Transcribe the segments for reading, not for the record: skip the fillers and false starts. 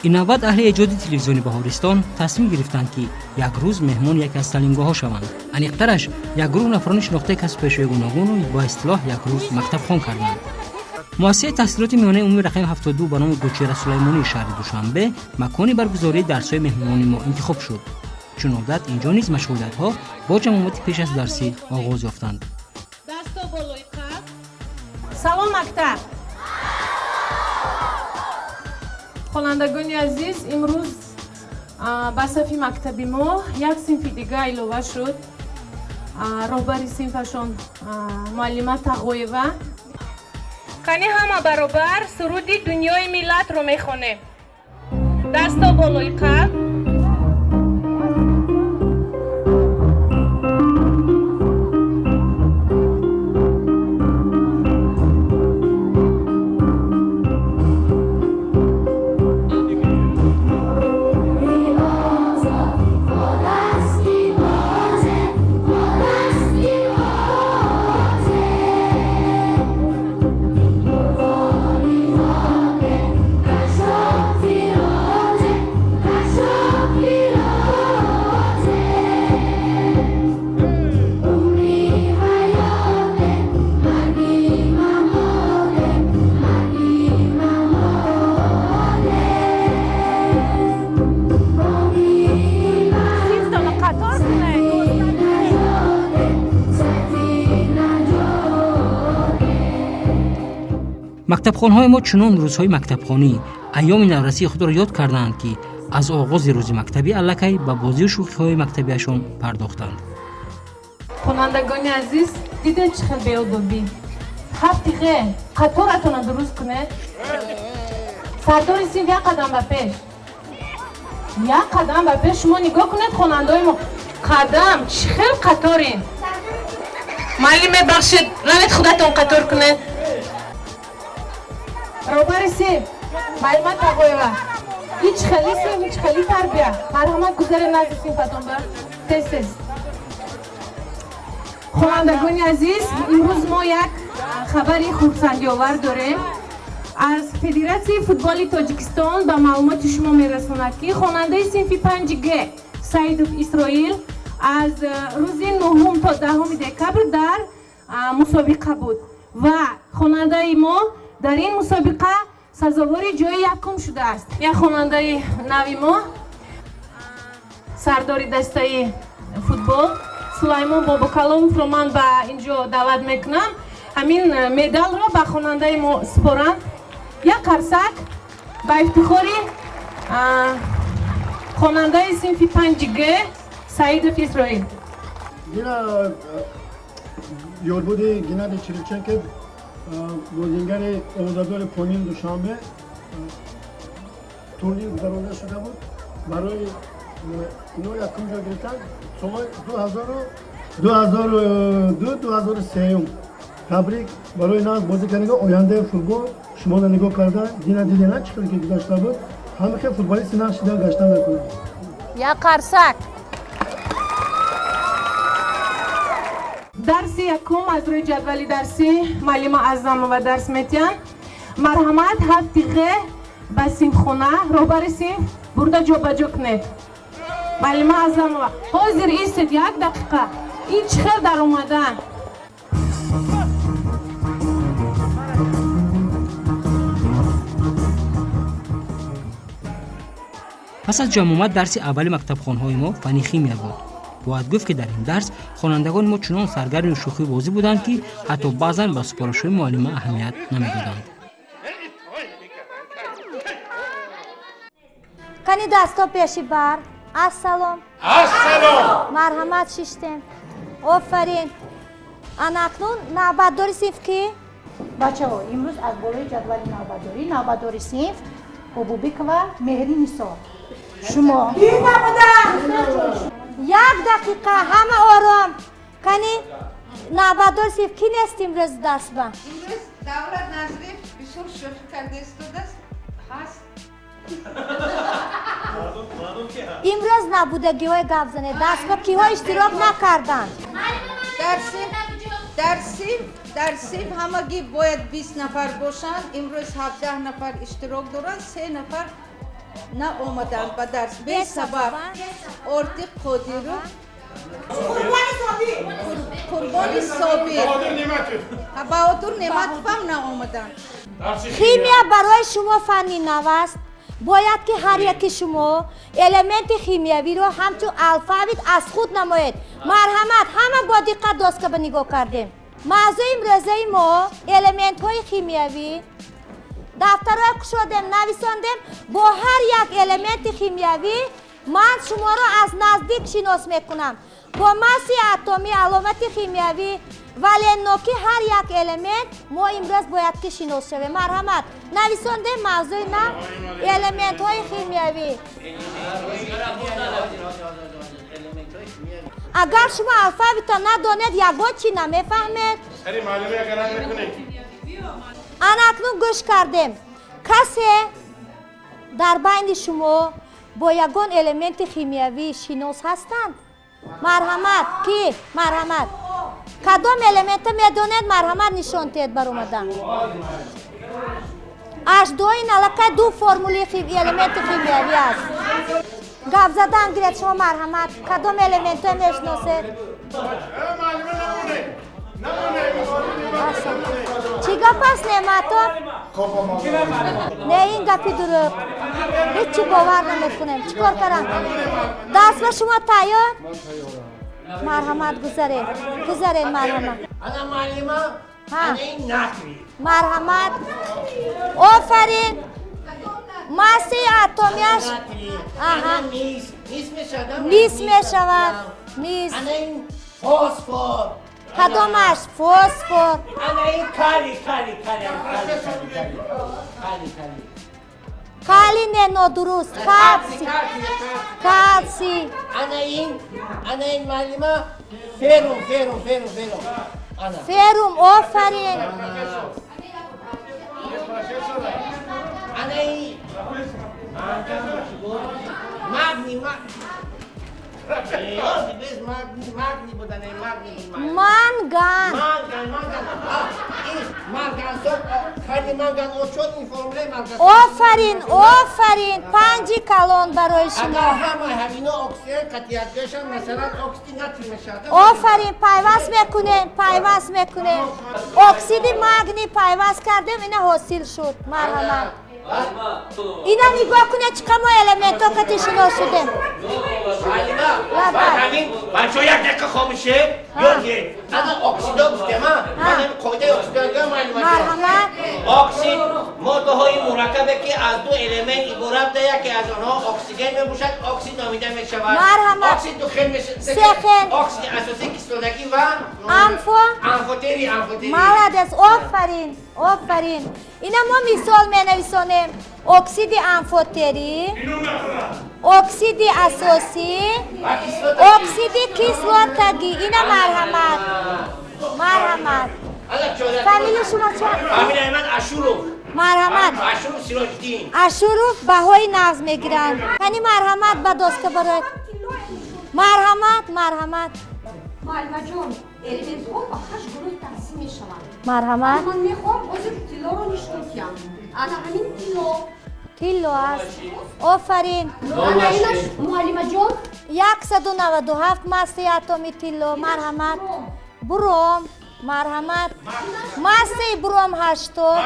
Ин навбат аҳли эҷоди телевизиони Баҳористон тасмим гирифтанд, ки як рӯз меҳмони яке аз таълимгоҳҳо шаванд. Аниқтараш, як гурӯҳ нафарони шинохтаи касбу пешаҳои гуногуну ба истилоҳ як рӯз мактабхон карданд. Муассисаи таҳсилоти миёнаи умумии рақами 72 ба номи Гулчеҳра Сулаймонии шаҳри Душанбе макони баргузории дарсҳои меҳмонони мо интихоб шуд. Чун одат, инҷо низ машғулиятҳо бо ҷамъомати пеш аз дарсӣ оғоз ёфтанд. Дасто болои қаб. Салом, мактаб! Хонандагони азиз, имрӯз ба сафи мактаби мо як синфи дига илова шуд. Роҳбари синфашон муаллима Тағоева. Қани, ҳама баробар суруди дунёи миллатро мехонем. Дасто болои қаб. Синфтона қатор кунед. Мактабхонҳои мо чунон рӯзҳои мактабхонӣ, айёми наврасии худро ёд карданд, ки аз оғози рӯзи мактабӣ аллакай ба бозию шӯхиҳои мактабиашон пардохтанд. Хонандагони азиз, дидед, чӣ хел беодобӣ? Ҳафти ғе, қаторатона дуруст кунед. Сардори синф, як қадам ба пеш, як қадам ба пеш. Шумо нигоҳ кунед, хонандаои мо қадам чӣ хел қаторин. Муаллим, мебахшед, равед, худатон қатор кунед. Роҳбари синф муаллима Тағоева, ҳеҷ хели синф, ҳеҷ хели тарбия. Марҳамат, гузаре назди синфатон ба, тез, тез. Хонандагони азиз, имрӯз мо як хабари хурсандиовар дорем. Аз Федератсияи футболи Тоҷикистон ба маълумоти шумо мерасонад, ки хонандаи синфи 5 г Саидов Исроил аз рӯзи 9 то 10 декабр дар мусобиқа буд ва хонандаи мо дар ин мусобиқа сазовори ҷои якум шудааст. Як хонандаи нави мо, сардори дастаи футбол Сулаймон Бобокаломовро ман ба инҷо даъват мекунам, ҳамин медалро ба хонандаи мо супоранд. Як қарсак ба ифтихори хонандаи синфи 5 г Саидов Исроил. Ина ёдбуди Геннадий Кириченко, бозингари овозадори Помир Душанбе, турнир гузаронида шуда буд. Барои ино якум ҷо гирифтан соли 2002, 2003. Табрик барои нағз бозӣ кардага. Ояндаи футбол шуморо нигоҳ карда, дина дидена, чӣ хеле ки гузашта буд, ҳама хел футболисти нағз шида гаштан мекунад. Як қарсак. Дарси якум аз рӯи ҷадвали дарсӣ муаллима Аъзамова дарс метиҳанд. Марҳамат, ҳафти ғ ба синфхона. Роҳбари синф, бурда ҷобаҷо кунед. Муаллима Аъзамова, ҳозир истед як дақиқа. Ин чӣ хел даромадан? Пас аз ҷамъомад дарси аввали мактабхонҳои мо фанни химия буд. Бояд гуфт, ки дар ин дарс хонандагони мо чунон саргарми шӯхию бозӣ буданд, ки ҳатто баъзан ба супоришҳои муаллима аҳамият намедоданд. Қани, дасто пеши бар. Ассалом! Ассалом! Марҳамат, шиштем. Офарин. Ана акнун навбатдори синф кӣ? Бачаҳо, имрӯз аз болои ҷадвали навбатдорӣ навбатдори синф Бобубекова Меҳринисо, шумо. Як дақиқа, ҳама ором. Қани, навбатдори синф кӣ нест имрӯз дарсба? Имрӯз Давлат Назриев бисёр шӯхӣ карда истодааст, ҳаст. Имрӯз набудагиҳои гап занед. Дарсба киҳо иштирок накарданд? Дар синф ҳамагӣ бояд 20 нафар бошанд, имрӯз 17 нафар иштирок доранд, се нафар. Наомаданд ба дарс бесабаб. Ортиқ Қодиров, Қурбони Собир, Баҳодур Неъматовам наомаданд. Химия барои шумо фанни нав аст. Бояд ки ҳар яки шумо элементи химиявиро ҳамчун алфавит аз худ намоед. Марҳамат, ҳама бо диққат доска ба нигоҳ кардем. Мавзӯи имрӯзаи мо элементҳои химиявӣ. Дафтарҳоя кушодем, нависондем. Бо ҳар як элементи химиявӣ ман шуморо аз наздик шинос мекунам. Бо масси атомӣ, аломати химиявӣ, валентнокӣ ҳар як элемент мо имрӯз бояд ки шинос шавем. Марҳамат, нависондем мавзӯи нав элементҳои химиявӣ. Агар шумо алфавитро надонед, ягон чӣ намефаҳмед. Ана акнун гӯш кардем. Касе дар байни шумо бо ягон элементи химиявӣ шинос ҳастанд? Марҳамат, ки? Марҳамат. Кадом элементро медонед? Марҳамат, нишон диҳед баромадан. H2 ин аллакай ду формули элементи химиявӣ аст. Гап задан гиред шумо, марҳамат. Кадом элементҳо мешиносед? Чӣ гап аст, Неъматов? Не, ин гапи дурӯғ. Ҳеҷ чӣ бовар намекунем. Чӣ кор кардам? Дарс ба шумо тайёр? Марҳамат, гузаред. Гузаред, марҳамат. Марҳамат. Офарин. Массаи атомияш мис мешавад. Мис. Фосфор. Кадомаш? Фосфор. Кали не, нодуруст. Калсий. Калсий. Ана ин муаллима ферум, ферум, ферум, ферум. Ферум, офарин. Ана ин магний, Манган. Офарин, офарин. Панҷи калон барои шумо. Офарин, пайваст мекунем, пайваст мекунем. Оксиди магний пайваст кардем, ина ҳосил шуд. Марҳамат. Ина нигоҳ кунед, чӣ қадар мо элементҳо кати шинос шудем. Бачаҳо, як дақиқа хомӯше. Ёд гиред. Ана оксидо гуфтем, а? Ман ҳамин қоидаи оксидо гӯям, муаллима. Марҳамат. Оксид моддаҳои мураккабе ки аз ду элемент иборат буда, яке аз онҳо оксиген мебошад, оксид номида мешавад. Марҳамат. Оксид ду хел мешавад. Се хел. Оксиди асосӣ кислотагӣ ва амфо. Амфотери, амфотери. Молодец, офарин, офарин. Ина мо мисол менависонем. Оксиди амфотерӣ, оксиди асосӣ, оксиди кислотагӣ. Ина марҳамат, марҳамат. Фамилияи шумо чӣ? Фамилияи ман Ашуров. Марҳамат. Ашуров Сироҷиддин. Ашуров баҳои нағз мегиранд. Кани марҳамат ба доска барояд. Марҳамат, марҳамат. Муаллимаҷон, элементҳо ба ҳашт гурӯҳ тақсим мешаванд. Марҳамат. Ман мехоҳам ҳозир тиллоро нишон диҳам. Ана ҳамин тилло. Тилло аст. Офарин. Ана инаш, муаллимаҷон. 197 массаи атоми тилло. Марҳамат. Бром. Марҳамат. Массаи бром 80.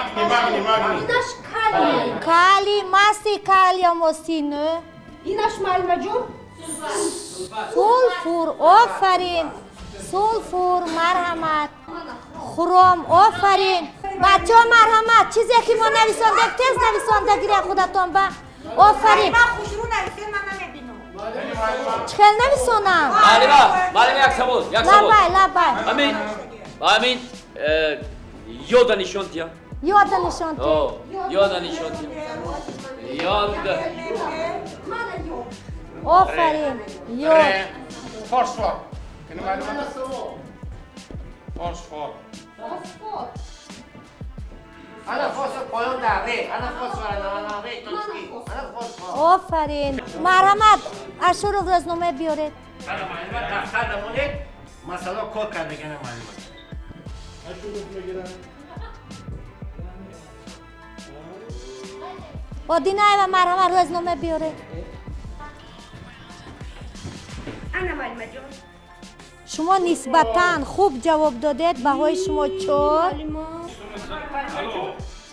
Инаш калий. Калий, массаи калиум 39. Инаш, муаллимаҷон. Сулфур. Офарин. Сулфур, марҳамат. Хром, офарин. Бачаҳо, марҳамат, чизе ки мо нависондем, тез нависонда гиред худатон ба. Офарин. Чӣ хел нависонам? Муаллима, муаллима, як савол, як савол. Лабай, лабай. Ҳамин, ҳамин ёда нишон диҳам. Ёда нишон диҳ. Ёда нишон диҳам. Ёда. Офарин. Ёд. Фосфор. Фосфор. Фосфор. Ана фосфор поён дар ре. Ана фосфор, ана ре, тоҷикӣ. Ана фосфор. Офарин. Марҳамат, Ашуров рӯзнома биёред. Ана муаллима, дафтар намонед. Масъала кор кардагана муаллима. Ашуров мегирад. Одинаева, марҳамат, рӯзнома биёред. Ана, муаллимаҷон. Шумо нисбатан хуб ҷавоб додед, баҳои шумо 4.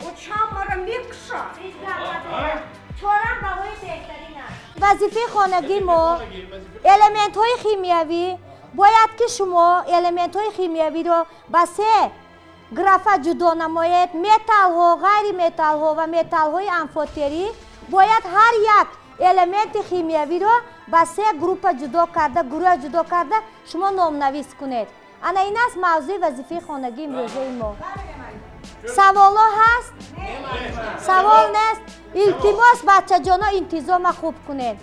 Очамара мекушад. Чорам баҳои беҳтарин аст. Вазифаи хонагии мо элементҳои химиявӣ. Бояд ки шумо элементҳои химиявиро ба 3 графа ҷудо намоед: металлҳо, ғайри металлҳо ва металлҳои амфотерӣ. Бояд ҳар як элементи химиявиро ба 3 группа ҷудо карда, гурӯҳ ҷудо карда шумо номнавис кунед. Ана ин аст мавзӯи вазифаи хонагии имрӯзаи мо. Саволҳо ҳаст? Савол нест? Илтимос, бачаҷоно, интизома хуб кунед.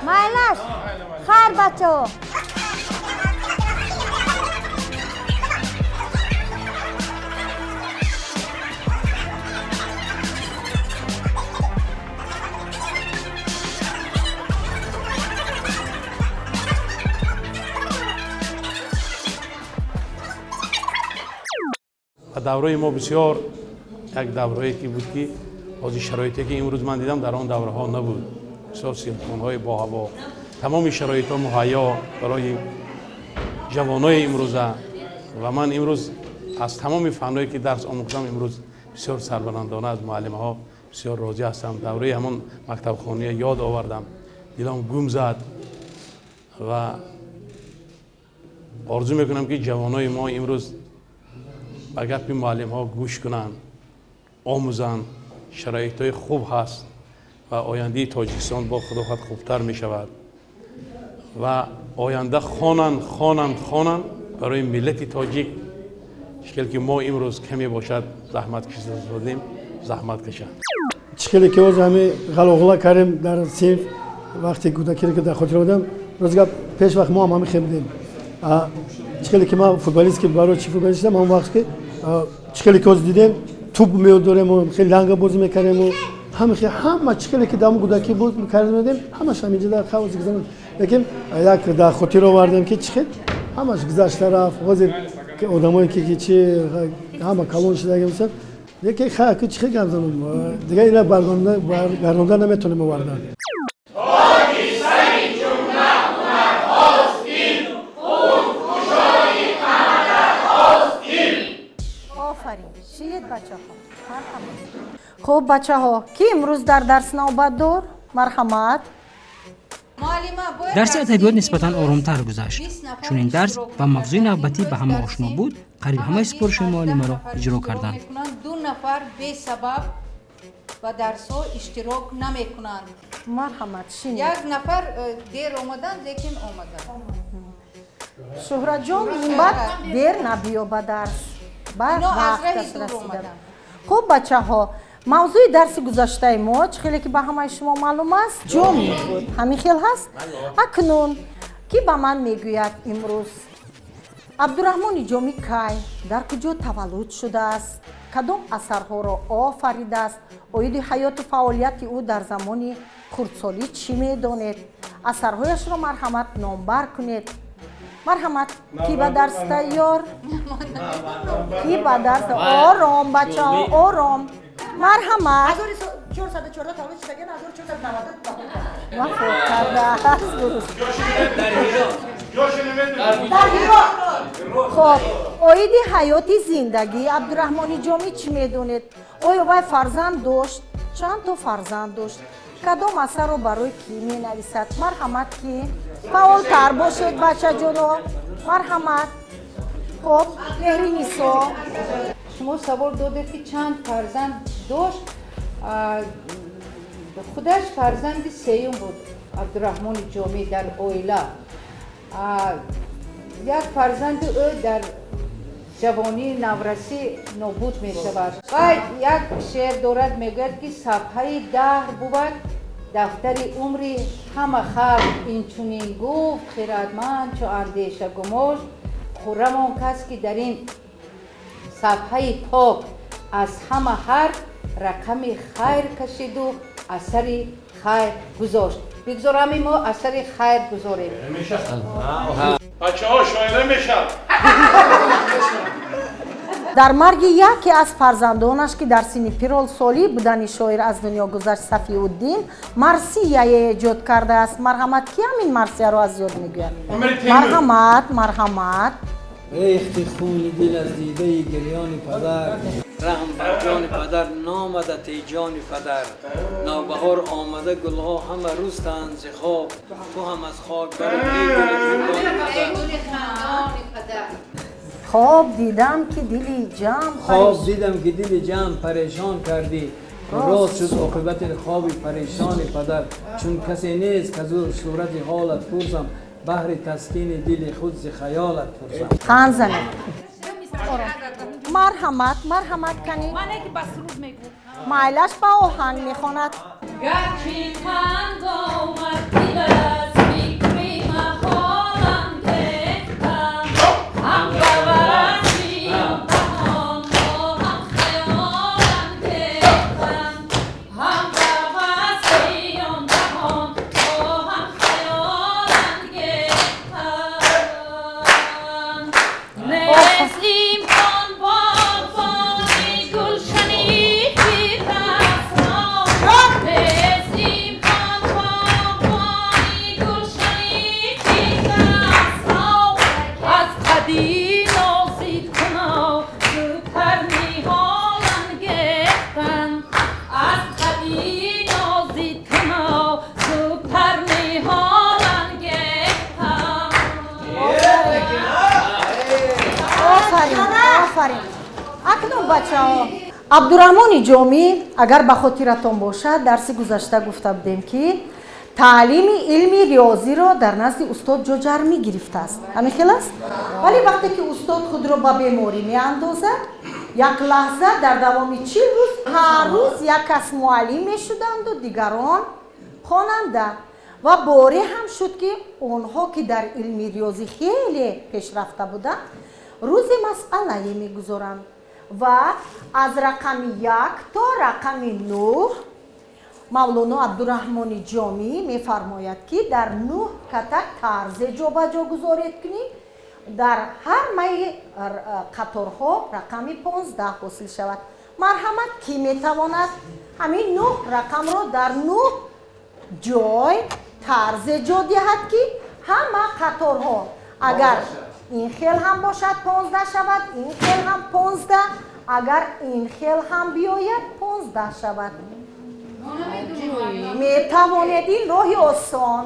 Майлаш? Хайр, бачаҳо. Давраи мо бисёр як даврае ки буд, ки ҳозир шароите ки имрӯз ман дидам, дар он давраҳо набуд. Бисёр синфхонаҳои боҳаво, тамоми шароитҳо муҳайё барои ҷавонои имрӯза. Ва ман имрӯз аз тамоми фанҳое ки дарс омӯхтам, имрӯз бисёр сарбаландона аз муаллимаҳо бисёр розӣ ҳастам. Давраи ҳамон мактабхония ёд овардам, дилам гум зад ва орзу мекунам, ки ҷавонои мо имрӯз ба гапи муаллимҳо гӯш кунанд, омӯзанд. Шароитҳои хуб ҳаст ва ояндаи Тоҷикистон бо худо хоҳад хубтар мешавад. Ва оянда хонанд, хонанд, хонанд барои миллати тоҷик, шикел ки мо имрӯз каме бошад заҳмат кашида додем, заҳмат кашанд. Чикеле ки ҳозир ҳами ғалоғула кардем дар синф, вақте кӯдакиро ки дар хотир будам, рост гап, пеш вақт мо ҳам ҳами хел будем. Чикеле ки ман футболист, ки барои чӣ футболист шудам, ҳамон вақт ки чикеле ки ҳозир дидем, туп меодорему, хеле ланга бозӣ мекардему, ҳама ҳама чикеле ки дар он кӯдакӣ буд мекардем, ҳамаш ҳаминҷа дар ҳозир гузаронд. Лекин як дар хотир овардем, ки чихел ҳамаш гузашта рафт. Ҳозир одамое ки чи ҳама калон шудаги бошад, лекин ха ки чихел гап занам, дигар ина баргардонда наметонем овардан. Шиед, бачаҳо, марҳамат. Хуб, бачаҳо, ки имрӯз дар дарс навбатдор? Марҳамат. Дарси адабиёт нисбатан оромтар гузашт. Чунин дарс ва мавзӯи навбатӣ ба ҳама ошно буд, қариб ҳамаи супоришҳои муаллимаро иҷро карданд. 2 нафар бесабаб ба дарсҳо иштирок намекунанд. Марҳамат, шинед. 1 нафар дер омаданд, лекин омаданд. Шуҳратҷон, минбаъд дер набиё ба дарс. Ба вақташ расида. Хуб, бачаҳо, мавзӯи дарси гузаштаи мо, чӣ хеле ки ба ҳамаи шумо маълум аст, ҷомӣ буд. Ҳамин хел ҳаст? Акнун ки ба ман мегӯяд имрӯз Абдураҳмони Ҷомӣ кай, дар куҷо таваллуд шудааст, кадом асарҳоро офаридааст, оиди ҳаёту фаъолияти ӯ дар замони хурдсолӣ чӣ медонед? Асарҳояшро марҳамат номбар кунед. Марҳамат, ки ба дарс тайёр? Ки ба дарс? Ором, бачаҳо, ором. Марҳамат. 1414 таваллуд шудаган, 1492 вафот кардааст. Дуруст. Хоб, оиди ҳаёти зиндагии Абдураҳмони Ҷомӣ чӣ медонед? Оё вай фарзанд дошт? Чанд то фарзанд дошт? Кадом асарро барои кӣ менависад? Марҳамат, ки фаъолтар бошед, бачаҷоно. Марҳамат. Хоб, Меҳринисо. Шумо савол додед, ки чанд фарзанд дошт. Худаш фарзанди сеюм буд Абдураҳмони Ҷомӣ дар оила. Як фарзанди ӯ дар ҷавонии наврасӣ нобуд мешавад. Вай як шеър дорад, мегӯяд, ки сафҳаи даҳр бувад дафтари умри ҳама халқ, инчунин гуфт хирадманд чу андеша гумош, хуррам он кас ки дар ин сафҳаи пок аз ҳама ҳарф рақами хайр кашиду асари хайр гузошт. Бигзор ҳами мо асари хайр гузорем. Бачаҳо, шоира мешавад. Дар марги яке аз фарзандонаш, ки дар синни пиролсолӣ будани шоир аз дунё гузашт, Сафиуддин марсияе эҷод кардааст. Марҳамат, ки ҳамин марсияро аз ёд мегӯяд? Марҳамат, марҳамат. Рехти хуни дил аз дидаи гирёни падар, раҳм бар ҷони падар номадат эй ҷони падар. Навбаҳор омада, гулҳо ҳама рӯстанд зи хоб, ту ҳам аз хок баро эй гули хандони падар. Хоб дидам ки дили ҷамъ, хоб дидам ки дили ҷамъ парешон кардӣ, рост шуд оқибати хоби парешони падар. Чун касе нест казу сурати ҳолат пурсам, баҳри таскини дили худ зи хаёлат пурсам. Хан занед. Марҳамат, марҳамат канӣ. Мане ки ба суруд мегӯ. Майлаш ба оҳанг мехонад. Гарчи танг омад дил аз фикри маҳолам гехтам, ҳам ба васфи даҳон ҳам хаёлам гехтам, ҳам ба васфи даҳон ҳам хаёлам гехтам. Нест имкон боғбони гулшани фирдавсро, нест имкон боғбони гулшани фирдавсро, аз қади нозид куно зудтар ниҳолам гехтан, аз қади нозид куно зудтар ниҳолам гехтан. Офарин, офарин. Акнун бачаҳо, Абдураҳмони Ҷомӣ, агар ба хотиратон бошад, дарси гузашта гуфта будем, ки таълими илми риёзиро дар назди устод Ҷоҷармӣ гирифтааст. Ҳамин хел аст? Вале вақте ки устод худро ба беморӣ меандозад, як лаҳза дар давоми 40 рӯз ҳар рӯз як кас муаллим мешуданду дигарон хонанда. Ва боре ҳам шуд, ки онҳо, ки дар илми риёзӣ хеле пешрафта буданд, рӯзи масъалае мегузоранд ва аз рақами 1 то рақами 9 Мавлоно Абдураҳмони Ҷомӣ мефармояд, ки дар 9 ката тарзе ҷобаҷо гузоред кунӣ, дар ҳар майи қаторҳо рақами 15 ҳосил шавад. Марҳамат, кӣ метавонад ҳамин 9 рақамро дар 9 ҷой тарзе ҷо диҳад, ки ҳама қаторҳо агар ин хел ҳам бошад 15 шавад, ин хел ҳам 15, агар ин хел ҳам биёяд 15 шавад? Метавонед, ин роҳи осон.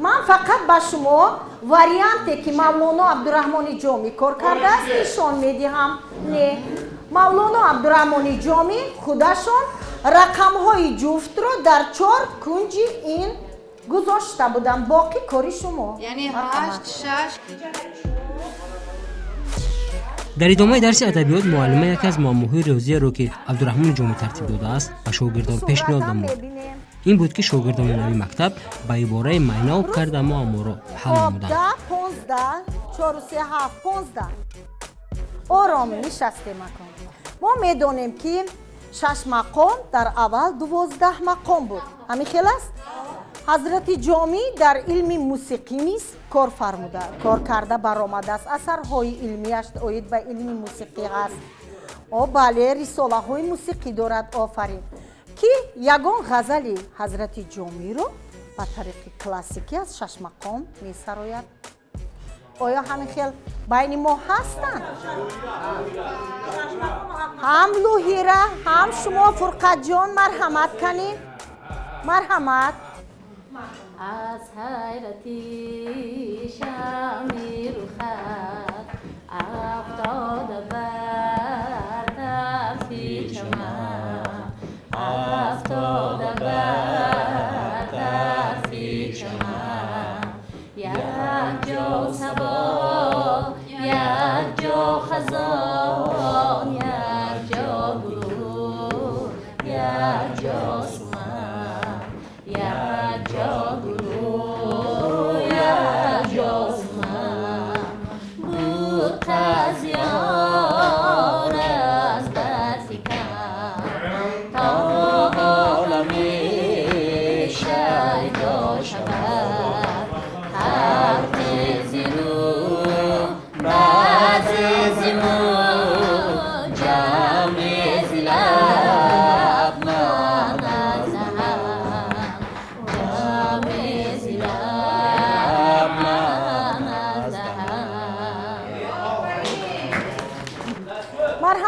Ман фақат ба шумо варианте, ки Мавлоно Абдураҳмони Ҷомӣ кор кардааст, нишон медиҳам. Не, Мавлоно Абдураҳмони Ҷомӣ худашон рақамҳои ҷуфтро дар 4 кунҷи ин гузошта буданд. Боқӣ кори шумо. Яъне 8, 6. Дар идомаи дарси адабиёт муаллима яке аз муаммоҳои риёзиеро, ки Абдураҳмони Ҷомӣ тартиб додааст, ба шогирдон пешниҳод намуд. Ин буд, ки шогирдони нави мактаб ба ибораи майна об карда муамморо ҳал намуданд. 15, 4, 3, 7, 15. Ором нишастем акун. Мо медонем, ки 6 мақом дар аввал 12 мақом буд. Ҳамин хел аст? Ҳазрати Ҷомӣ дар илми мусиқӣ низ кор фармуда, кор карда баромадааст. Асарҳои илмиаш оид ба илми мусиқӣ ҳаст. О бале, рисолаҳои мусиқӣ дорад. Офарин. Ки ягон ғазали ҳазрати Ҷомиро ба тариқи классикӣ аз 6 мақом месарояд? Оё ҳамин хел байни мо ҳастанд? Ҳам Луҳира, ҳам шумо Фурқатҷон, марҳамат канӣ. Марҳамат. Аз ҳайрати шами рухат афтода бар тарфи чаман, афтода бар тарфи чаман, як ҷо сабо, як ҷо хазон, як ҷо гулу, як ҷо суман, як ҷо гулу, як ҷо суман. Буд қазиён аз барфи кам, то олами шайдо шавад. Халқи зиру баъзе зиму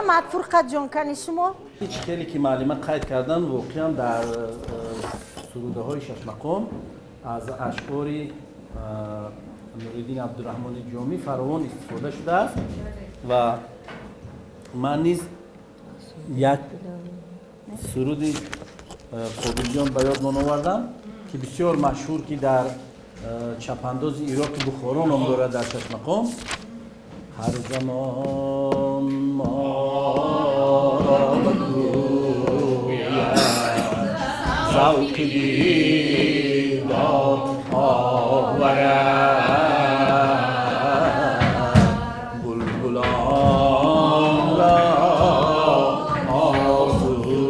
Марҳамат, Фурқатҷон, кани шумо? Ҳеҷ хеле ки муаллима қайд кардан, воқеан дар сурудаҳои шашмақом аз ашъори Нуриддин Абдураҳмони Ҷомӣ фаровон истифода шудааст ва ман низ як суруди Қобилҷон ба ёд мон овардам, ки бисёр машҳур, ки дар чапандози Ироқи Бухоро ном дорад дар шашмақом. Ҳар замон моро ба кӯяш завқи дидор оварад, булбулонро орзуи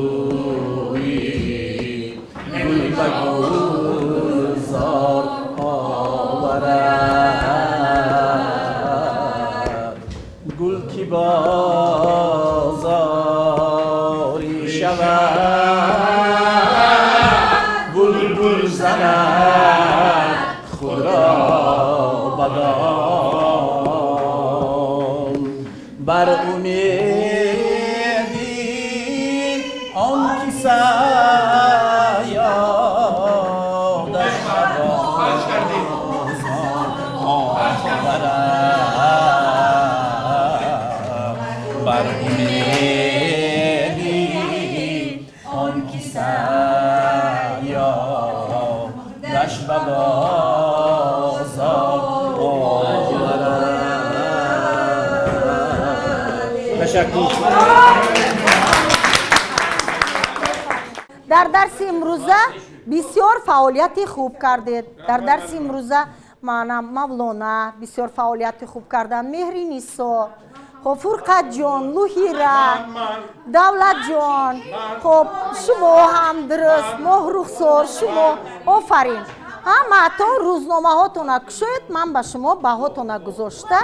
гул ба гулзор оварад, гул ки бозорӣ шавад, булбул занад худро бадом, бар умеди он ки саёдаш ба бозор оварад, бар умеди он ки саёдаш ба бозор оварад. Ташаккур. Дар дарси имрӯза бисёр фаъолияти хуб кардед. Дар дарси имрӯза манам Мавлона бисёр фаъолияти хуб карданд, Меҳринисо, хоб Фурқатҷон, Луҳира, Давлатҷон, хоб шумо ҳам дуруст, Моҳрухсор, шумо офарин. Ҳамаатон рӯзномаҳотона кушоед, ман ба шумо баҳотона гузошта.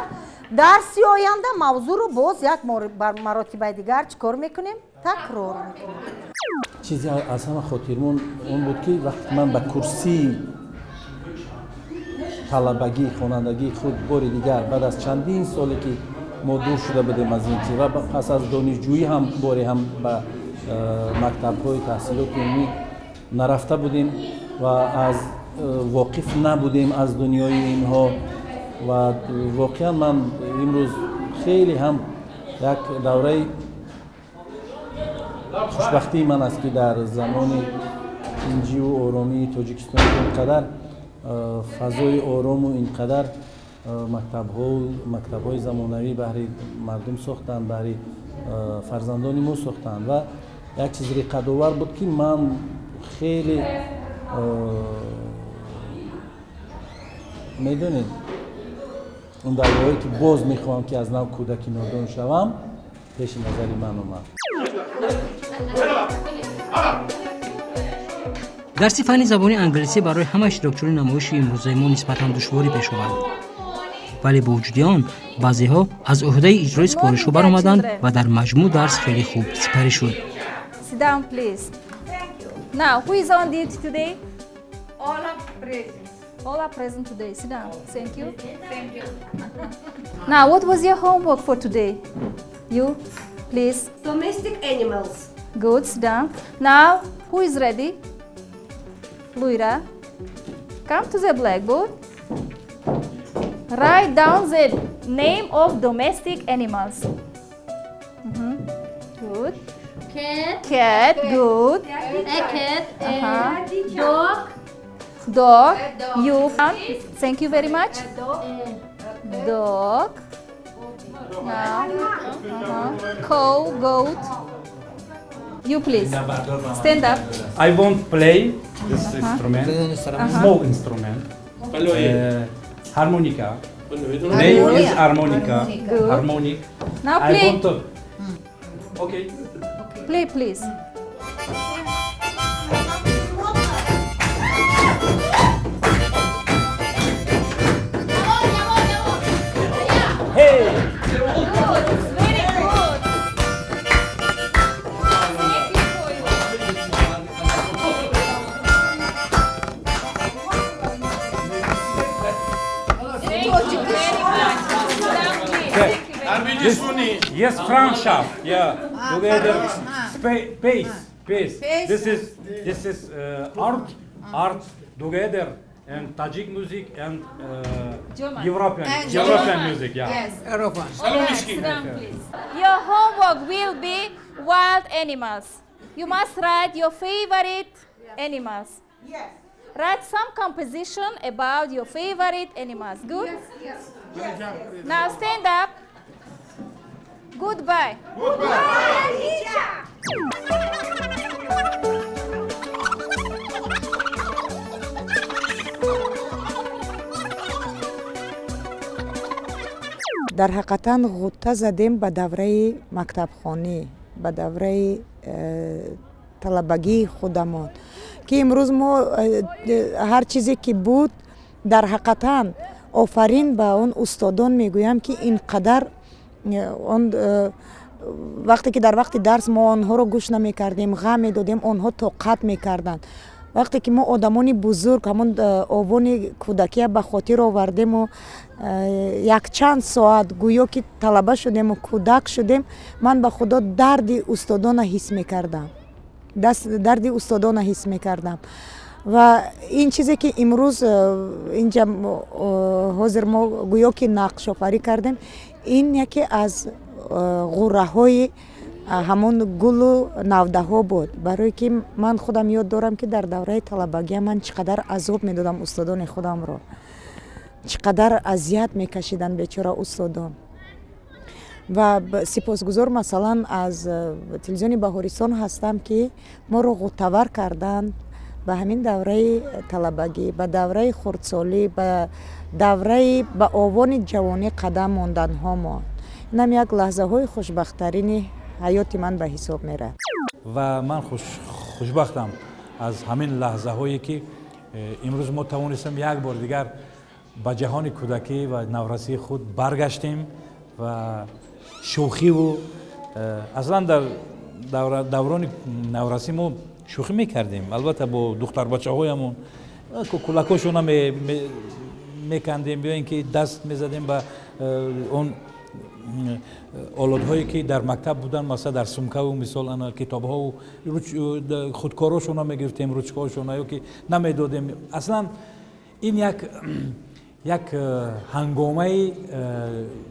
Дарси оянда мавзӯъро боз як маротибаи дигар чӣ кор мекунем? Такрор мекунем. Чизе аз ҳама хотирмон он буд, ки вақте ман ба курсии талабагӣ, хонандагии худ бори дигар баъд аз чандин соле ки мо дур шуда будем аз ин чиз ва пас аз донишҷӯӣ ҳам боре ҳам ба мактабҳои таҳсилоти умумӣ нарафта будем ва аз воқиф набудем аз дунёи инҳо. Ва воқеан ман имрӯз хеле ҳам як давраи хушбахтии ман аст, ки дар замони инҷиву оромии Тоҷикистон ин қадар фазои орому ин қадар мактабҳои замонавӣ баҳри мардум сохтанд, баҳри фарзандони мо сохтанд. Ва як чиз риққатовар буд, ки ман хеле медонед, он давраҳое ки боз мехоҳам ки аз нав кӯдаки нодон шавам, пеши назари ман омад. Дарси фанни забони англисӣ барои ҳама иштирокчиёни намоиши имрӯзаи мо нисбатан душворӣ пеш овард, вале бо вуҷуди он баъзеҳо аз ӯҳдаи иҷрои супоришҳо баромаданд ва дар маҷмӯъ дарс хеле хуб сипарӣ шуд. Sit down, please. Now, who is on duty today? All are present. All are present today. Sit down. Thank you. Thank you. Now, what was your homework for today? You, please. Domestic animals. Good, sit down. Now, who is ready? Luira, come to the blackboard. Write down the name of domestic animals. Good. Cat. Cat, good. A cat. Dog. Dog. Dog. You. Thank you very much. Dog. Now. Cow, goat. You please. Stand up. I won't play this instrument. Small instrument. Harmonica. Name is harmonica. Good. Harmonic. Now play. I want to. Okay. Play, please. Hey! Good. It's very good. Thank you for you. Thank you very much. Sit down, please. Thank you very much. Yes, Freundschaft. Yeah, together. Peace, peace. This is art together and Tajik music and European music. Yeah. Yes. Your homework will be wild animals. You must write your favorite animals. Yes. Write some composition about your favorite animals. Good? Yes, yes. Yes. Now stand up. Goodbye. Goodbye, teacher. Дар ҳақиқатан ғӯта задем ба давраи мактабхонӣ, ба давраи талабагии худамон, ки имрӯз мо ҳар чизе ки буд, дар ҳақиқатан офарин ба он устодон мегӯям, ки ин қадар он вақте ки дар вақти дарс мо онҳоро гӯш намекардем, ғам медодем, онҳо тоқат мекарданд. Вақте ки мо одамони бузург ҳамон овони кӯдакия ба хотир овардему якчанд соат гӯё ки талаба шудему кӯдак шудем, ман ба худо дарди устодона ҳис мекардам, дарди устодона ҳис мекардам. Ва ин чизе ки имрӯз инҷа ҳозир мо гӯё ки нақшофарӣ кардем, ин яке аз ғурраҳои ҳамон гулу навдаҳо буд, барое ки ман худам ёд дорам, ки дар давраи талабагия ман чӣ қадар азоб медодам устодони худамро, чӣ қадар азият мекашиданд бечора устодон. Ва сипосгузор масалан аз телевизиони Баҳористон ҳастам, ки моро ғӯтавар карданд ба ҳамин давраи талабагӣ, ба давраи хурдсолӣ, ба давраи ба овони ҷавонӣ қадам монданҳомо. Инам як лаҳзаҳои хушбахттарини ҳаёти ман ба ҳисоб меравад. Ва ман хушбахтам аз ҳамин лаҳзаҳое ки имрӯз мо тавонистем як бор дигар ба ҷаҳони кӯдакӣ ва наврасии худ баргаштем ва шӯхиву аслан дар даврони наврасӣ мо шӯхӣ мекардем, албатта бо духтарбачаҳоямон кӯлакҳошона мекандем, ё ин ки даст мезадем ба он олотҳое ки дар мактаб буданд, масалан дар сумкаву мисол ана китобҳову худкорҳошона мегирифтем, ручкаҳошона ё ки намедодем. Аслан ин як ҳангомаи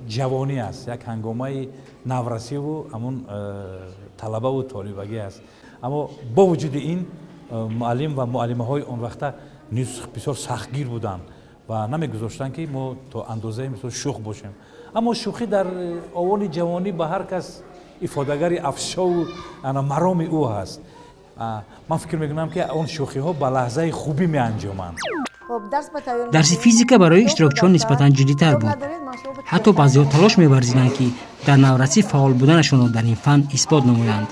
ҷавонӣ аст, як ҳангомаи наврасиву ҳамон талабаву толибагӣ аст. Аммо бо вуҷуди ин муаллим ва муаллимаҳои он вақта низ бисёр сахтгир буданд ва намегузоштанд, ки мо то андозаи мисол шӯх бошем. Аммо шӯхӣ дар овони ҷавонӣ ба ҳар кас ифодагари афшову мароми ӯ ҳаст. Ман фикр мекунам, ки он шӯхиҳо ба лаҳзаи хубӣ меанҷоманд. Дарси физика барои иштирокчиён нисбатан ҷиддитар буд. Ҳатто баъзеҳо талош меварзиданд, ки дар наврасӣ фаъол буданашонро дар ин фан исбот намоянд.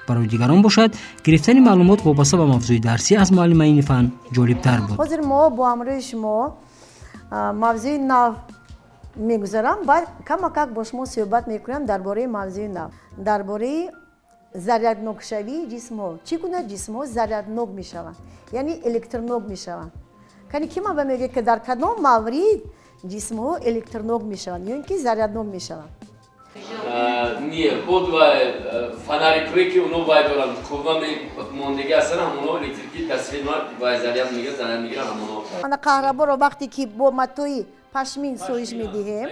Барои дигарон бошад, гирифтани маълумот вобаста ба мавзӯи дарсӣ аз муаллимаи ин фан ҷолибтар буд. Ҳозир мо бо ҳамроҳи шумо мавзӯи нав мегузарам, баъд камакак бо шумо суҳбат мекунам дар бораи мавзӯи нав, дар бораи заряднокшавии ҷисмҳо. Чӣ гуна ҷисмҳо заряднок мешаванд, яъне электрнок мешаванд? Кани ки ман ба мегӯяд, ки дар кадом маврид ҷисмҳо электрнок мешаванд ё ин ки заряднок мешаванд? Не, буд вай фонарикҳое ки оно вай доранд, қувва мондагӣ ҳастанд, ҳамоно электрики тасвир вай заряд мегирад, заряд мегирад ҳамоно. Ана каҳраборо вақте ки бо матои пашмин соиш медиҳем,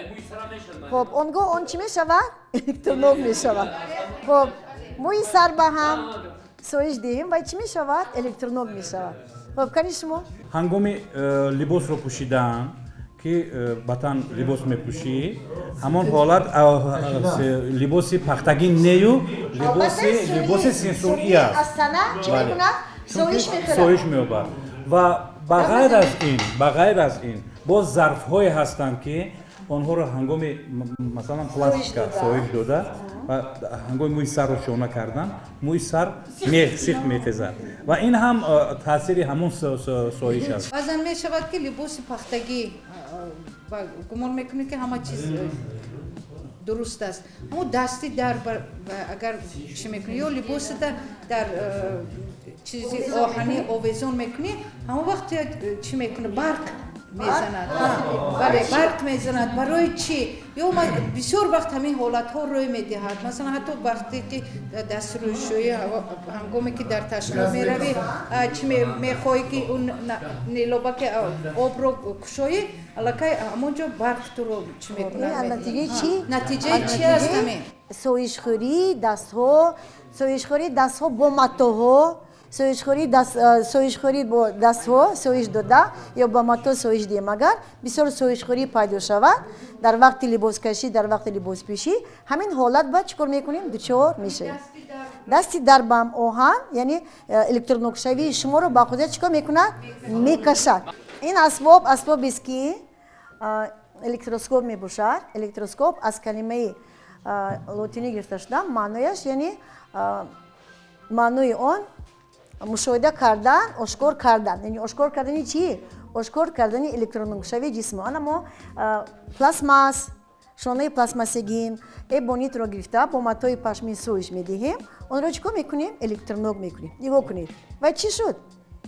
хоб он гоҳ он чӣ мешавад? Электрнок мешавад. Хоб мӯи сар ба ҳам соиш диҳем, вай чӣ мешавад? Электрнок мешавад. Хоб кани шумо? Ҳангоми либосро пӯшидан, ки ба тан либос мепӯшӣ, ҳамон ҳолат либоси пахтагӣ нею либоси сенсурӣ аст. Аз тана чӣ мекунад? Соиш мехӯрад, соиш меёбад. Ва ба ғайр аз ин боз зарфҳое ҳастанд, ки онҳоро ҳангоми масалан пластика соиш дода ва ҳангоми мӯи сарро шона кардан, мӯи сар сих мехезад ва ин ҳам таъсири ҳамон соиш аст. Баъзан мешавад, ки либоси пахтагӣ гумон мекунӣ, ки ҳама чиз дуруст аст, аммо дасти дар агар чӣ мекунӣ ё либосата дар чизи оҳанӣ овезон мекунӣ, ҳамон вақт чӣ мекунӣ, барқ Мезанад, бале, барқ мезанад. Барои чӣ? Ё бисёр вақт ҳамин ҳолатҳо рӯй медиҳад. Масалан, ҳатто вақте ки дастрӯшӯӣ, ҳангоме ки дар ташно меравӣ, чӣ мехоҳӣ, ки он нелобаки обро кушоӣ, аллакай ҳамон ҷо барқ туро чӣ мекунад. Натиҷаи чӣ? Натиҷаи чи аст ҳамин? Соишхӯрии дастҳо, соишхӯрии дастҳо бо матоҳо, соишхӯрӣ бо дастҳо соиш дода ё ба мато соиш диҳем, агар бисёр соишхӯрӣ пайдо шавад дар вақти либоскашӣ, дар вақти либоспӯшӣ, ҳамин ҳолат ба чӣ кор мекунем, дучор мешавем. Дасти дарбам оҳан, яъне электронокшавии шуморо ба худия чӣ кор мекунад? Мекашад. Ин асбоб асбобест, ки электроскоп мебошад. Электроскоп аз калимаи лотинӣ гирифта шуда, маънояш, яъне маънои он мушоҳида кардан, ошкор кардан. Яъне ошкор кардани чӣ? Ошкор кардани электронокшавии ҷисмҳо. Ана мо пластмасс, шонаи пластмассагин, эбонитро гирифта бо матои пашмин соиш медиҳем. Онро чӣ кор мекунем? Электронок мекунем. Нигоҳ кунед, ва чӣ шуд?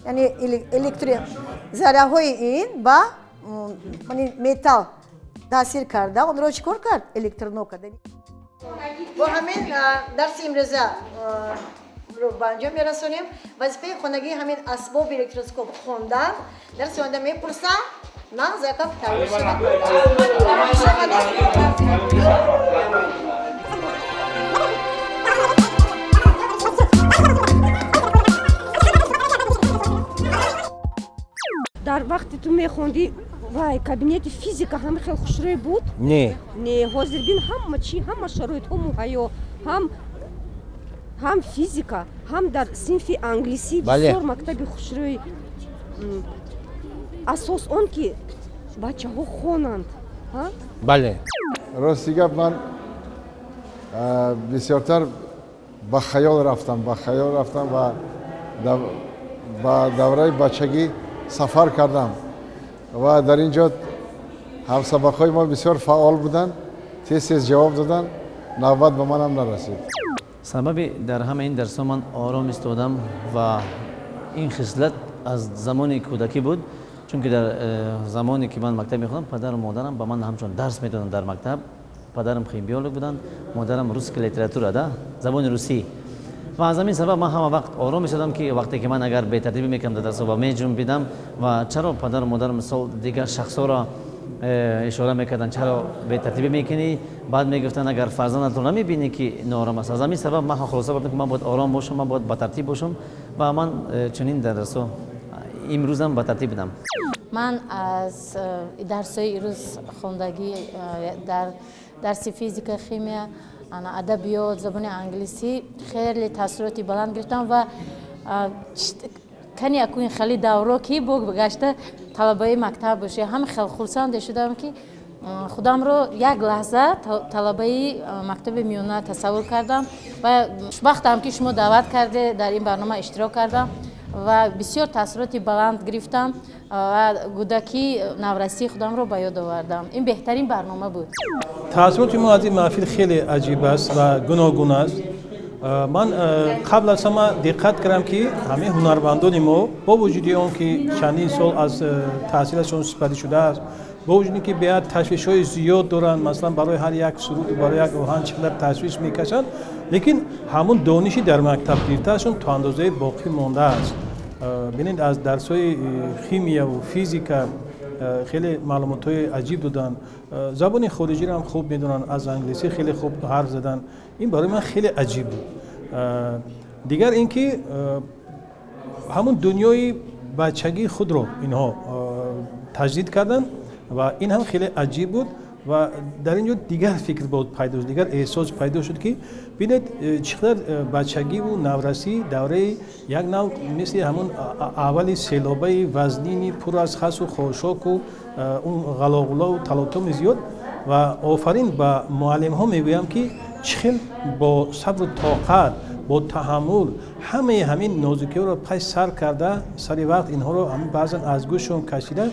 Яъне электри зарраҳои ин ба металл таъсир карда, онро чӣ кор кард? Электронок кард. Бо ҳамин дарси имрӯза ро ба анҷом мерасонем. Вазифаи хонагии ҳамин асбоби электроскоп хондан. Дарси оянда мепурсам, нағз якам тайёр шавад. Дар вақти ту мехондӣ, вай кабинети физика ҳама хел хушрӯй буд? Не. Не, ҳозир бин, ҳама чӣ, ҳама шароитҳо муҳайё, ҳам физика, ҳам дар синфи англисӣ. Бисёр мактаби хушрӯй. Асос он ки бачаҳо хонанд. Бале. Рости гап, ман бисёртар ба хаёл рафтам, ба хаёл рафтам ва ба давраи бачагӣ сафар кардам ва дар ин ҷо ҳамсабақҳои мо бисёр фаъол буданд, тез тез ҷавоб доданд, навбат ба манам нарасид. Сабаби дар ҳама ин дарсҳо ман ором истодам ва ин хислат аз замони кӯдакӣ буд, чунки дар замоне ки ман мактаб мехондам, падару модарам ба ман ҳамчун дарс медоданд дар мактаб. Падарам химбиолог буданд, модарам русская литература да, забони русӣ. Ва аз ҳамин сабаб ман ҳама вақт ором истодам, ки вақте ки ман агар бетартибӣ мекардам дар дарсҳо ва меҷунбидам, ва чаро падару модарам мисол дигар шахсҳоро ишора мекарданд, чаро бетартибӣ мекунӣ, баъд мегуфтанд, агар фарзандатро намебинӣ ки ноором аст. Аз ҳамин сабаб ман хулоса бардам, ки ман бояд ором бошам, ман бояд ба тартиб бошам ва ман чунин дар дарсҳо имрӯзам ба тартиб будам. Ман аз дарсҳои ирӯз хондагӣ дар дарси физика, химия, адабиёт, забони англисӣ хеле таассуроти баланд гирифтам ва кани акун хеле давро ки бо гашта талабаи мактаб боше, ҳам хел хурсанде шудам, ки худамро як лаҳза талабаи мактаби миёна тасаввур кардам ва хушбахтам, ки шумо даъват карде, дар ин барнома иштирок кардам ва бисёр таассуроти баланд гирифтам ва кӯдакӣ, наврасии худамро ба ёд овардам. Ин беҳтарин барнома буд. Таассуроти мо аз ин маҳфил хеле аҷиб аст ва гуногун аст. Ман қабл аз ҳама диққат кардам, ки ҳамаи ҳунармандони мо, бо вуҷуди он ки чандин сол аз таҳсилашон сипарӣ шудааст, бо вуҷуди ки беҳад ташвишҳои зиёд доранд, масалан, барои ҳар як суруд, барои як оҳанг чӣ қадар ташвиш мекашанд, лекин ҳамун дониши дар мактаб гирифтаашон то андозае боқӣ мондааст. Бинед, аз дарсҳои химияву физика хеле маълумотҳои аҷиб доданд, забони хориҷиро ҳам хуб медонанд, аз англисӣ хеле хуб ҳарф заданд. Ин барои ман хеле аҷиб буд. Дигар ин ки ҳамун дунёи бачагии худро инҳо таҷдид карданд ва ин ҳам хеле аҷиб буд. Ва дар ин ҷо дигар фикр пайдо шуд, дигар эҳсос пайдо шуд, ки бинед, чӣ қадар бачагиву наврасӣ давраи як нав мисли ҳамун аввали селобаи вазнини пур аз хасу хошоку он ғалоғулову талотуми зиёд. Ва офарин ба муаллимҳо мегӯям, ки чӣ хел бо сабру тоқат, бо таҳаммул ҳамаи ҳамин нозукиҳоро пай сар карда, сари вақт инҳоро баъзан аз гӯшшон кашида,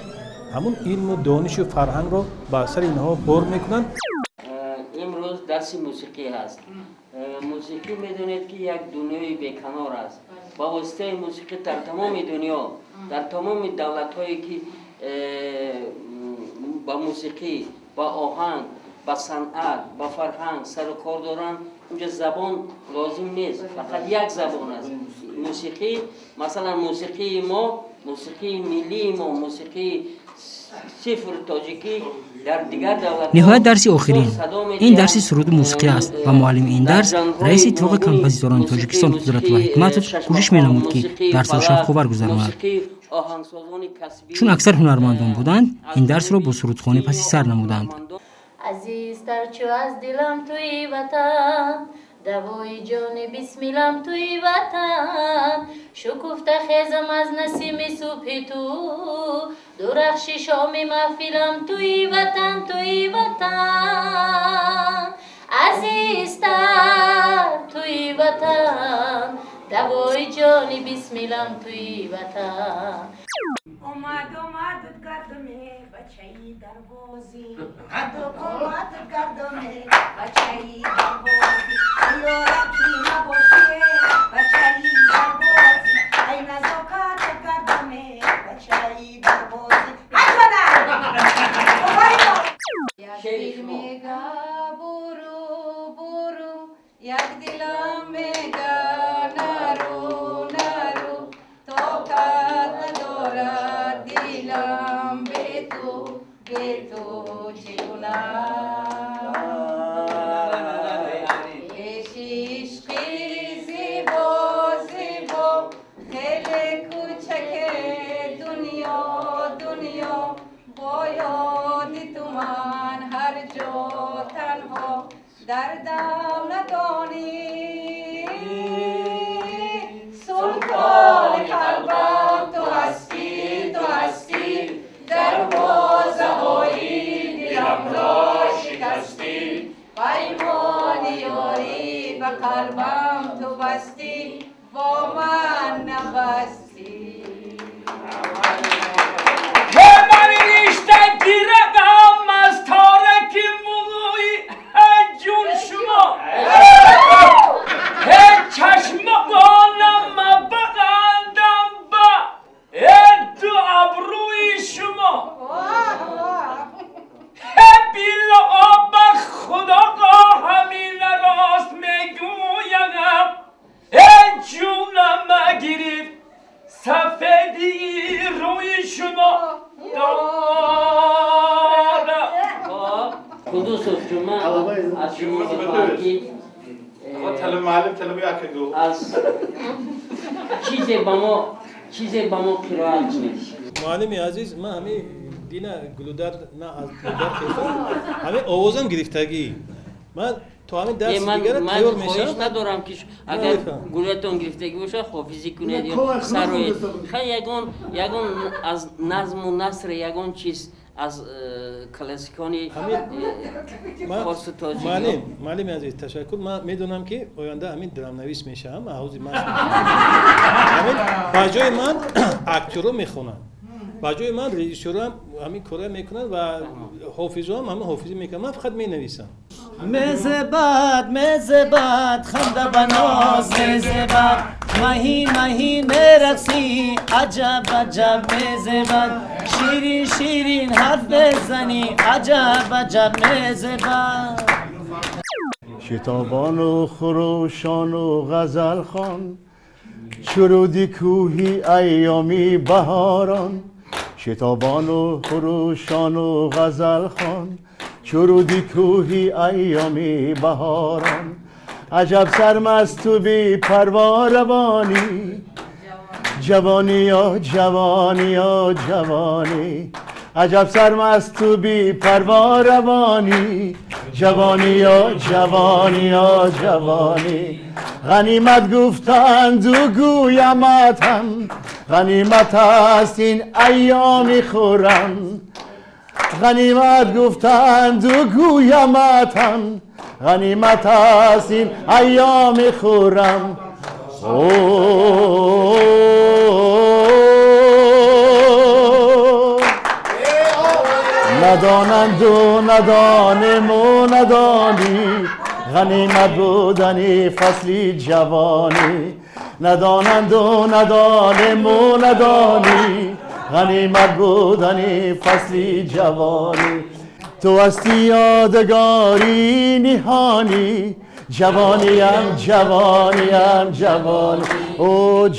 ҳамун илму донишу фарҳангро ба сари инҳо бор мекунанд. Имрӯз дарси мусиқӣ ҳаст. Мусиқӣ, медонед, ки як дунёи беканор аст. Ба воситаи мусиқӣ дар тамоми дунё, дар тамоми давлатҳое ки Ба мусиқӣ, ба оҳанг, ба санъат, ба фарҳанг сару кор доранд, унҷа забон лозим нест, фақат як забон аст, мусиқӣ. Масалан, мусиқии мо, мусиқии миллии мо, мусиқии сифр тоҷикӣ дар дигар давлатҳо Ниҳоят, дарси охирин. Ин дарси суруду мусиқӣ аст ва муаллими ин дарс, раиси Иттифоқи композиторони Тоҷикистон Қудратулло Ҳикматов, кӯшиш менамуд, ки дарсро шавқовар гузаронад. Чун аксар ҳунармандон буданд, ин дарсро бо сурудхонӣ паси сар намуданд. Азизтар чу аз дилам туи ватан, давои ҷони бисмилам туи ватан, шукуфта хезам аз насими субҳи ту, дурахши шоми маҳфилам туи ватан, туи ватан, азизтар туи ватан, давои ҷони бисмилам туи ватан. Омад, омад гардуме бачаи дарвозӣ, қаду қомат гардуме бачаи дарвозӣ, ёра ки набошӣ бачаи дарвозӣ, ай назокат гардуме бачаи дарвозӣ. Ҳайвона! Як дил мега буру, буру, як дилам мега нару, нару, тоқат надорад дилам бе ту, бе ту чӣ кунам? Еш ишқи зебо, зебо, хеле кӯчаке дунё, дунё, бо ёди ту ман ҳар ҷо танҳо, дардам надонӣ, султони қалбам ту ҳастӣ, ту ҳастӣ, дарвозаҳои диламро шикастӣ, паймони ёрӣ ба қалбам ту бастӣ, бо ман набастӣ. من ریشته گیرم از تارک موی جون شما، چشمانم بغندم با دو ابروی شما، بیلا به خدا همین راست میگویم، جونم گرفت سفیدی روی شما دادم. Кудусов Ҷума, аз шумо мехоҳам, ки аз чизе ба мо қироат кунед. Муаллими азиз, ман ҳамин дина гулудар на аз гулудар хестам, ҳамин овозам гирифтагӣ, ман то ҳамин дарси дигара тайёр Ман хоҳиш мешавам. надорам, ки агар гулятон гирифтагӣ бошад, ҳофизӣ кунед ё сароед. Хай, ягон аз назму наср, ягон чиз аз классикони форсу тоҷик. Муаллим, муаллими азиз, ташаккур. Ман медонам, ки оянда ҳамин драмнавис мешавам. Ҳозир ман ҳамин ба ҷои ман актёрро мехонанд, ба ҷои ман режиссёрам ҳамин кора мекунанд ва ҳофизоам ҳамин ҳофизӣ мекунанд, ман фақат менависам. Мезебад, мезебад, ханда ба ноз мезебад, маҳин маҳин мерақсӣ, аҷаб аҷаб мезебад, ширин ширин ҳарф мезанӣ, аҷаб аҷаб мезебад. Шитобону хурӯшону ғазалхон, чуруди кӯҳи айёми баҳорон, шитобону хурӯшону ғазалхон, чуруди кӯҳи айёми баҳорон, аҷаб сармасту бепарво равонӣ, ҷавониё, ҷавониё, ҷавонӣ, аҷаб сармасту бепарво равонӣ, ҷавониё, ҷавониё, ҷавонӣ. Ғанимат гуфтанду гӯямат ҳам, ғанимат аст ин айёми хуррам, ғанимат гуфтанду гӯямат ҳам, ғанимат аст ин айёми хуррам. О, надонанду надонему надонӣ ғанимат будани фасли ҷавонӣ, надонанду надонему надонӣ Ғанимат будани фасли ҷавонӣ. Ту ҳастӣ ёдгори ниҳонӣ, ҷавониям, ҷавониям, ҷавонӣ, о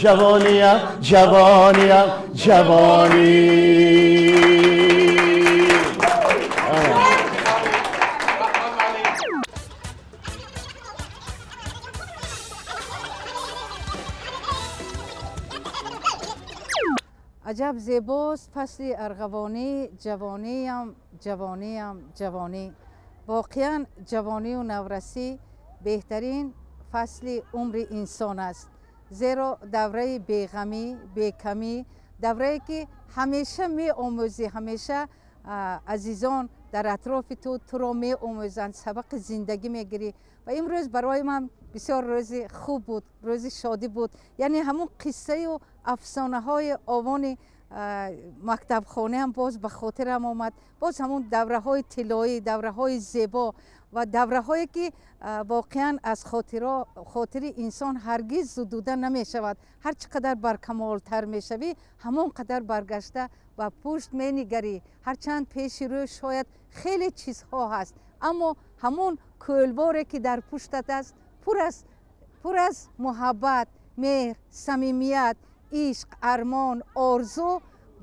ҷавониям, ҷавониям, ҷавонӣ. Аҷаб зебост фасли арғавонӣ, ҷавониям, ҷавониям, ҷавонӣ. Воқеан ҷавонию наврасӣ беҳтарин фасли умри инсон аст, зеро давраи беғамӣ, бекамӣ, даврае ки ҳамеша меомӯзӣ, ҳамеша азизон дар атрофи ту туро меомӯзанд, сабақи зиндагӣ мегирӣ. Ва имрӯз барои ман бисёр рӯзи хуб буд, рӯзи шодӣ буд. Яъне ҳамун қиссаю афсонаҳои овони мактабхонаам боз ба хотирам омад, боз ҳамун давраҳои тиллоӣ, давраҳои зебо ва давраҳое ки воқеан аз хотири инсон ҳаргиз зудуда намешавад. Ҳар чӣ қадар баркамолтар мешавӣ, ҳамон қадар баргашта ба пушт менигарӣ. Ҳарчанд пеши рӯ шояд хеле чизҳо ҳаст, аммо ҳамон кӯлворе ки дар пуштат аст пур аз муҳаббат, меҳр, самимият, ишқ, армон, орзу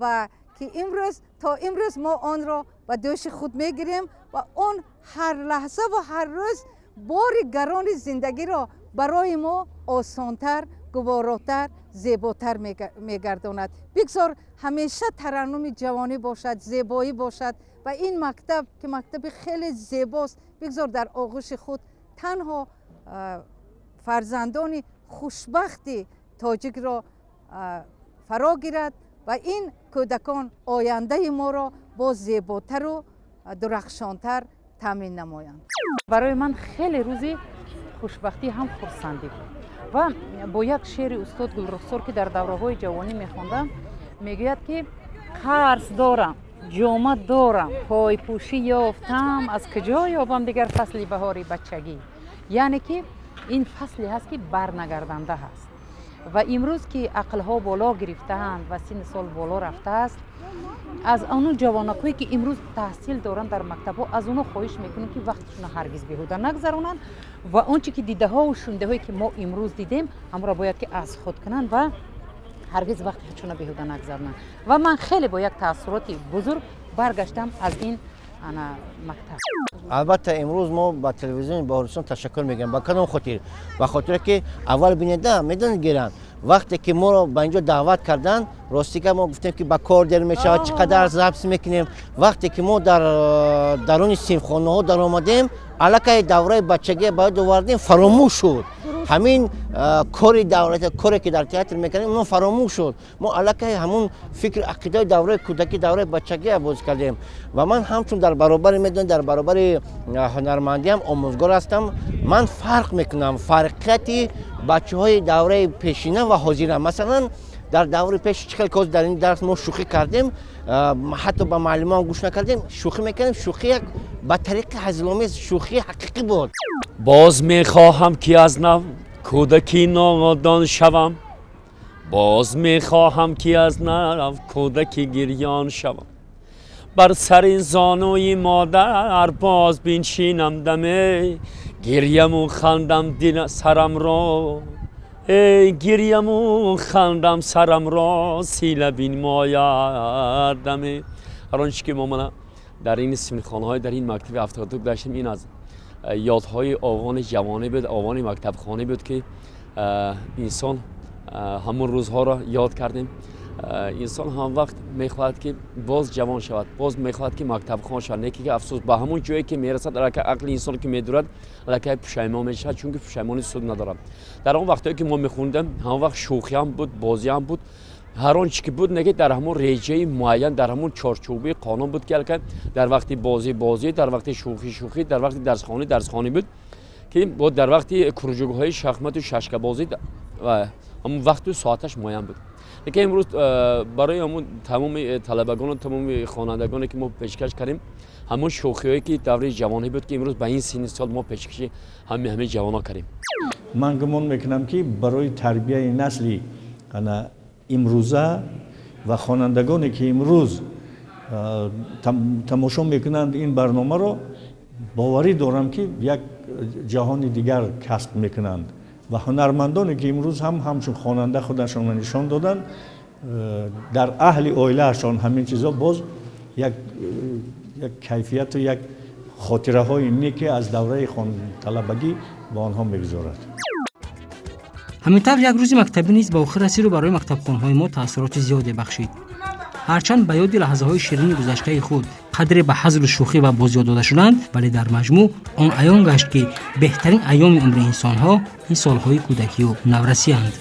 ва ки имрӯз то имрӯз мо онро ба дӯши худ мегирем ва он ҳар лаҳза ва ҳар рӯз бори гарони зиндагиро барои мо осонтар, гуворотар, зеботар мегардонад. Бигзор ҳамеша тараннуми ҷавонӣ бошад, зебоӣ бошад ва ин мактаб ки мактаби хеле зебост, бигзор дар оғӯши худ танҳо фарзандони хушбахти тоҷикро фаро гирад ва ин кӯдакон ояндаи моро боз зеботару дурахшонтар таъмин намоянд. Барои ман хеле рӯзи хушбахтӣ ҳам хурсандӣ буд ва бо як шеъри устод Гулрухсор ки дар давраҳои ҷавонӣ мехондам, мегӯяд ки қарз дорам, ҷома дорам, пойпӯшӣ ёфтам, аз куҷо ёбам дигар фасли баҳори бачагӣ. Яъне ки ин фасле ҳаст ки барнагарданда ҳаст ва имрӯз ки ақлҳо боло гирифтаанд ва синни сол боло рафтааст, аз ону ҷавонакҳое ки имрӯз таҳсил доранд дар мактабҳо, аз онҳо хоҳиш мекунем ки вақтшонро ҳаргиз беҳуда нагзаронанд ва он чи ки дидаҳову шунидаҳое ки мо имрӯз дидем, ҳамонро бояд ки аз худ кунанд ва ҳаргиз вақти худшонро беҳуда нагзаронанд. Ва ман хеле бо як таассуроти бузург баргаштам аз ин мактаб. Албатта имрӯз мо ба телевизиони Баҳористон ташаккур мегӯем. Ба кадом хотир? Ба хотире ки аввал бинеда медонед гиранд, вақте ки моро ба инҷо даъват карданд, ростига мо гуфтем ки ба кор дер мешавад, чӣ қадар забс мекунем. Вақте ки мо дар даруни синфхонаҳо даромадем, аллакай давраи бачагия ба ёд овардем, фаромӯш шуд. Ҳамин кори давлати, коре ки дар театр мекардем, он фаромӯш шуд. Мо аллакай ҳамун фикр ақидаи давраи кӯдакӣ, давраи бачагия боз кардем. Ва ман ҳамчун дар баробари медонед, дар баробари ҳунармандиам омӯзгор ҳастам. Ман фарқ мекунам фарқияти бачаҳои давраи пешина ва ҳозира. Масалан, дар давраи пеш чӣ хел ки дар ин дарс мо шӯхӣ кардем, ҳатто ба муаллимон гӯш накардем, шӯхӣ мекардем, шӯхӣ як ба тариқи ҳазломез шӯхии ҳақиқӣ буд. Боз мехоҳам ки аз нав кӯдаки нодон шавам, боз мехоҳам ки аз нав кӯдаки гирён шавам, бар сари зонуи модар боз биншинам даме, гирьяму хандам дил сарамро, эй гирьяму хандам сарамро сила бинмояд даме. Ҳар он чи ки мо мана дар ин синфхонаҳои дар ин мактаби 72 гаштем, ин аз ёдҳои овони ҷавонӣ буд, овони мактабхонӣ буд ки инсон ҳамон рӯзҳоро ёд кардем. Инсон ҳам вақт мехоҳад ки боз ҷавон шавад, боз мехоҳад ки мактабхон шавад, не ки афсӯс ба ҳамон ҷое ки мерасад, аллакай ақли инсон ки медурад, аллакай пушаймон мешавад, чунки пушаймонӣ суд надорад. Дар он вақтҳое ки мо мехондем, ҳамон вақт шӯхиам буд, бозиам буд, ҳар он чи ки буд, неки дар ҳамон реҷаи муайян, дар ҳамон чорчӯбаи қонун буд ки аллакай дар вақти бозӣ бозӣ, дар вақти шӯхӣ шӯхӣ, дар вақти дарсхонӣ дарсхонӣ буд, ки бо дар вақти кружокҳои шахмату шашкабозӣ ва ҳамон вақту соаташ муайян буд. Лекин имрӯз барои ҳамон тамоми талабагону тамоми хонандагоне ки мо пешкаш кардем, ҳамон шӯхиҳое ки давраи ҷавонӣ буд, ки имрӯз ба ин синни сол мо пешкаши ҳамаи ҷавонон кардем. Ман гумон мекунам ки барои тарбияи насли имрӯза Ва хонандагоне ки имрӯз тамошо мекунанд ин барномаро, боварӣ дорам, ки як ҷаҳони дигар касб мекунанд. Ва ҳунармандоне ки имрӯз ҳам ҳамчун хонанда худашонро нишон доданд, дар аҳли оилаашон ҳамин чизо боз як кайфияту як хотираҳои неке аз давраи талабагӣ ба онҳо мегузорад. Ҳамин тавр, як рӯзи мактабӣ низ ба охир расиду барои мактабхонҳои мо таассуроти зиёде бахшид. Ҳарчанд ба ёди лаҳзаҳои ширини гузаштаи худ қадре ба ҳазлу шӯхӣ ва бозиёд дода шуданд, вале дар маҷмӯъ он аён гашт, ки беҳтарин айёми умри инсонҳо ин солҳои кӯдакию наврасианд.